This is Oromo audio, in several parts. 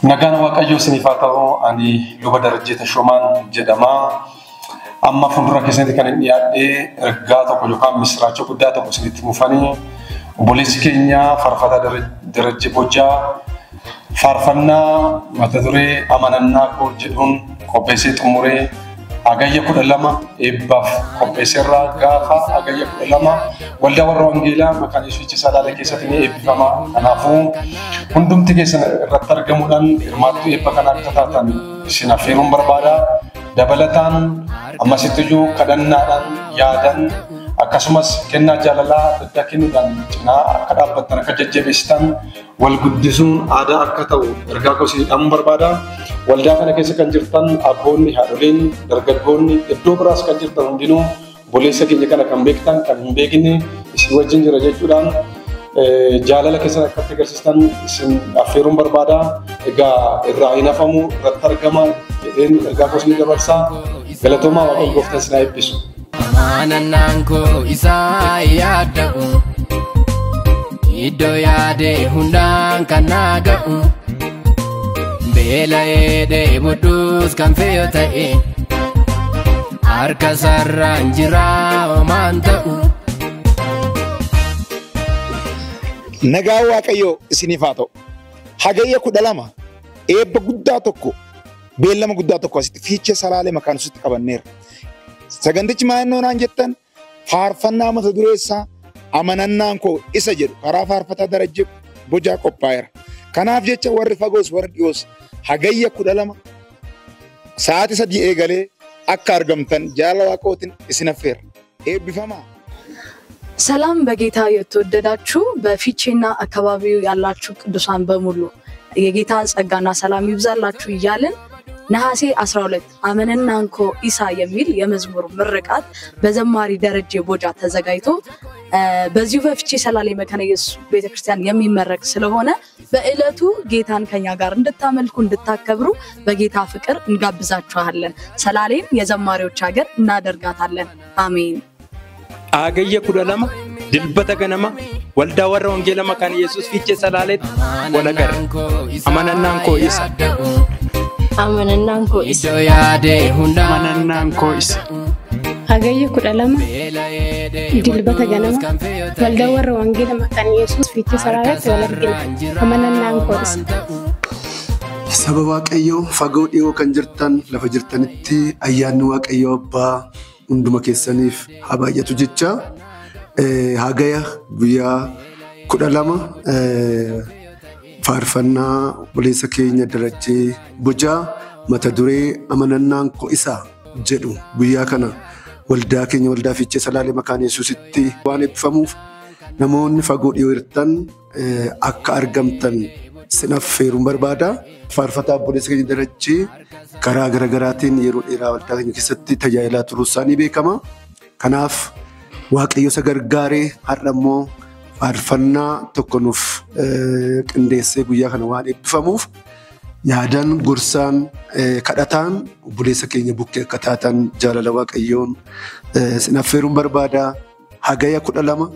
Nagaan Waaqayyoo isiniif haa ta'u. Ani Luba Darajjee Tashoomaan jedhama. Amma fuuldura keessatti kan hin dhiyaadhee ergaa tokko yookaan misiraachoo guddaa tokko isinitti mufanii obboleessi keenya Faarfataa Darajjee Bojjaa faarfannaa mata duree amanannaa koo jedhuun qopheessee xumuree Hagayya 12 eebbaaf qopheesseerraa gaafa Hagayya 12 waldaa warra Wangeelaa Makaana Yesuus Fiichee Salaalee keessatti ni eebbifama. Kanaafuu hundumti keessan irratti argamuudhaan hirmaattuu eebba kana akka taatan isin affeeruun barbaada. Dabalataan ammasitti iyyuu kadhannaadhaan yaadan akkasumas kennaa jaalalaa adda addaa kennuudhaan cinaa akka dhaabbattan, akka jajjabeessitan, wal guddisuun aadaa akka ta'u ergaa koo isinii dhaamuun barbaada. Waldaa kana keessa kan jirtan abboonni, haadholiin, dargaggoonni, iddoo biraas kan jirtan hundinuu obboleessa keenya kana kan beektan, kan hin beekne isin wajjin jira jechuudhaan jaalala keessan akkatti agarsiistan isin affeeruun barbaada. Egaa irraa hin hafamu, irratti argama jedheen ergaa koo isinii dabarsa. Galatoomaa, Waaqayyo gooftaan isin haa eebbisu. Amanannaan koo isaa yaadda'u, iddoo yaade hundaan kan naa ga'u, beela'ee dheebodhuus kan fe'u ta'e, harka sararaan jira homaan ta'u. Nagaan Waaqayyoo isiniif haa ta'u. Hagayya 12 eebba guddaa tokko, beellama guddaa tokko asitti Fiichee Salaalee Makaana Yesuusitti qabanneera. Sagantichi maal naan jettan, faarfannaa mata dureessaa amanannaan koo isa jedhu karaa faarfataa Darajjee Bojaa qophaa'eera. Kanaaf jecha warri fagoos warri dhiyoos Hagayya 12 sa'aatii 3 eegalee akka argamtan jaalala Waaqootiin isin affeera. Eebbifamaa. ሰላም በጌታ የተወደዳችሁ በፊቼና አካባቢው ያላችሁ ቅዱሳን በሙሉ፣ የጌታ ጸጋና ሰላም ይብዛላችሁ እያልን ነሐሴ 12 አመነናንኮ ኢሳ የሚል የመዝሙር ምርቃት በዘማሪ ደረጀ ቦጃ ተዘጋጅቶ በዚሁ በፊቼ ሰላሌ መካነ ኢየሱስ ቤተክርስቲያን የሚመረቅ ስለሆነ በዕለቱ ጌታን ከኛ ጋር እንድታመልኩ፣ እንድታከብሩ በጌታ ፍቅር እንጋብዛችኋለን። ሰላሌን የዘማሪዎች ሀገር እናደርጋታለን። አሜን። Hagayya 12 Dilbata ganama waldaa warra Wangeela Makaana Yesuus Fiichee Salaaleetti wal agarra. Amanannaan koo isa. Amanannaan koo isa. Iddoo yaade hundaan Amanannaan koo isa. Hagayya 12 Dilbata ganama waldaa warra Wangeela Makaana Yesuus Fiichee Salaaleetti wal argina. Amanannaan koo isa. Saba Waaqayyoo fagoo dhiyoo kan jirtan, lafa jirtanitti ayyaanni Waaqayyoo Abbaa hunduma keessaniif haa baay'atu jecha, Hagaya guyyaa 12 faarfannaa obboleessa keenya Darajjee Bojaa mata duree amanannaan koo isa jedhu guyyaa kana waldaa keenya, waldaa Fiichee Salaalee Makaana Yesuusitti waan eebbifamuuf namoonni fagoo dhiyoo jirtan akka argamtan sin affeeruun barbaada. Faarfataa obboleessa keenya Darajjee karaa garaagaraatiin yeroo dheeraa waldaa keenya keessatti tajaajilaa turuu isaanii beekama. Kanaaf Waaqayyo isa gargaaree har'a immoo faarfannaa tokko nuuf qindeessee guyyaa kana waan eebbifamuuf yaadan, gorsaan, kadhataan obboleessa keenya bukkee akka taatan jaalala Waaqayyoon sin affeeruun barbaada. Hagaya 12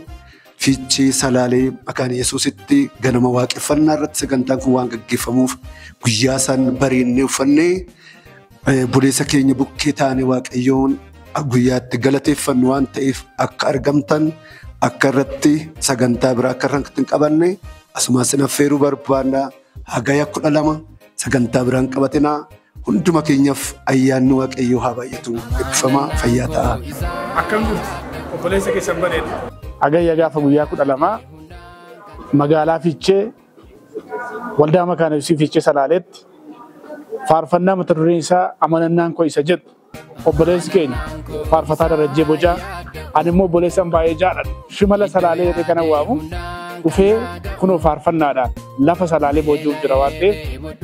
Fiichee Salaalee Makaana Yesuusitti ganama waaqeffannaa irratti sagantaan kun waan gaggeeffamuuf guyyaa san bareennee uffannee obboleessa keenya bukkee taane Waaqayyoon guyyaatti galateeffannu waan ta'eef akka argamtan, akka irratti sagantaa biraa akka irratti hin qabanne asumaan sin affeeruu barbaada. Hagaya 12 sagantaa biraan qabatinaa. Hunduma keenyaaf ayyaanni Waaqayyoo haa baay'atu. Eebbifamaa, fayyaa ta'a. Akkam jirtu? Obboleessa keessan bareeda. Hagayya gaafa guyyaa 12 magaalaa Fiichee waldaa Makaana Yesuus Fiichee Salaaleetti faarfannaa mata dureen isaa amanannaan koo isa jedhu obboleessi keenya faarfataa Darajjee Bojaa, ani immoo obboleessa baay'ee jaalladhu Shimala Salaalee jedhee kana waamu, dhufee kunoo faarfannaadhaan lafa Salaalee booji'uuf jira waan ta'eef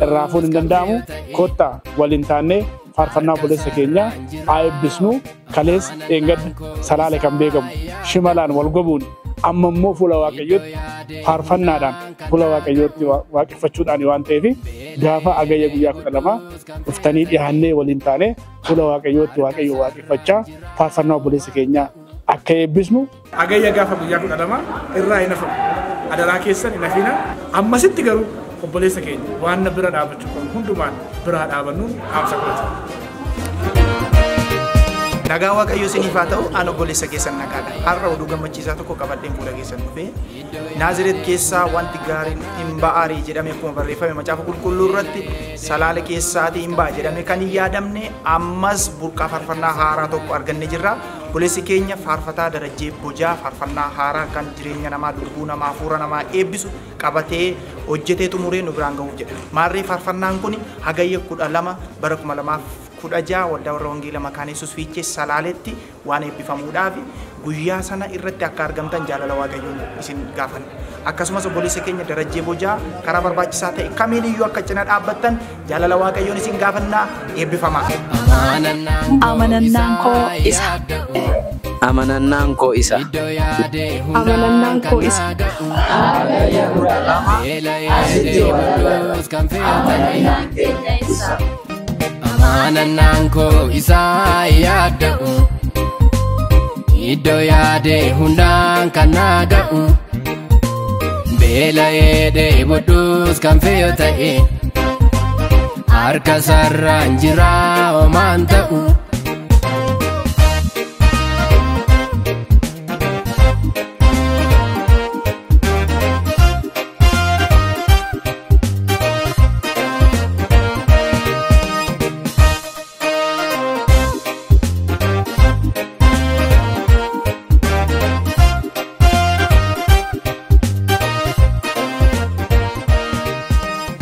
irraa hafuun hin danda'amu. Kottaa waliin taannee faarfannaa obboleessa keenyaa haa eebbisnu. Kaleessa dheengadda Salaale kan beekamu shimalaan wal gobuun, amma immoo fuula Waaqayyootti faarfannaadhaan fuula Waaqayyootti waaqeffachuudhaan waan ta'eef gaafa Hagayya guyyaa 12 dhuftanii dhiyaannee waliin taanee fuula Waaqayyootti Waaqayyo waaqeffachaa faarfannaa obboleessa keenyaa akka eebbisnu. Hagayya gaafa guyyaa 12 irraa hin hafamu. Adaraa keessan hin hafina. Ammasitti garuu Obboleessa keenya waan na bira dhaabbachuu qabnu hundumaan biraa dhaabannuun dhaamsa godhata. Nagaa Waaqayyoo isiniif haa ta'u, an obboleessa keessan nagaadha. Har'a oduu gammachiisaa tokko qabadheen fuula keessan dhufee Naazireet keessaa wanti gaariin hin ba'aarii jedhame akkuma barreeffame macaafa qulqulluu irratti Salaale keessaatii hin ba'a jedhame kan hin yaadamne ammas burqaa faarfannaa haaraa tokko arganne jirra. Obboleessi keenya faarfataa Darajjee Bojaa faarfannaa haaraa kan jireenya namaa, lubbuu namaa, hafuura namaa eebbisu qabatee hojjetee xumuree nu biraan gahuuf jedha. Maarree faarfannaan kun Hagayya 12 bara 2016 waldaa warra wangeela Makaana Yesuus Fiichee Salaaletti waan eebbifamuudhaaf guyyaa sana irratti akka argamtan jaalala Waaqayyoon isin gaafanna. Akkasumas obboleessa keenya Darajjee Bojaa karaa barbaachisaa ta'e kamiin iyyuu akka cina dhaabbattan jaalala Waaqayyoon isin gaafannaa eebbifamaa. Amanannaan koo isa. Amanannaan koo isa. Amanannaan koo isa. Amanannaan koo isaa yaadda'u. Iddoo yaade hundaan kan naa ga'u. Beela'ee dheebodhus kan fe'u ta'e. Harka sararaan jira homaan ta'u.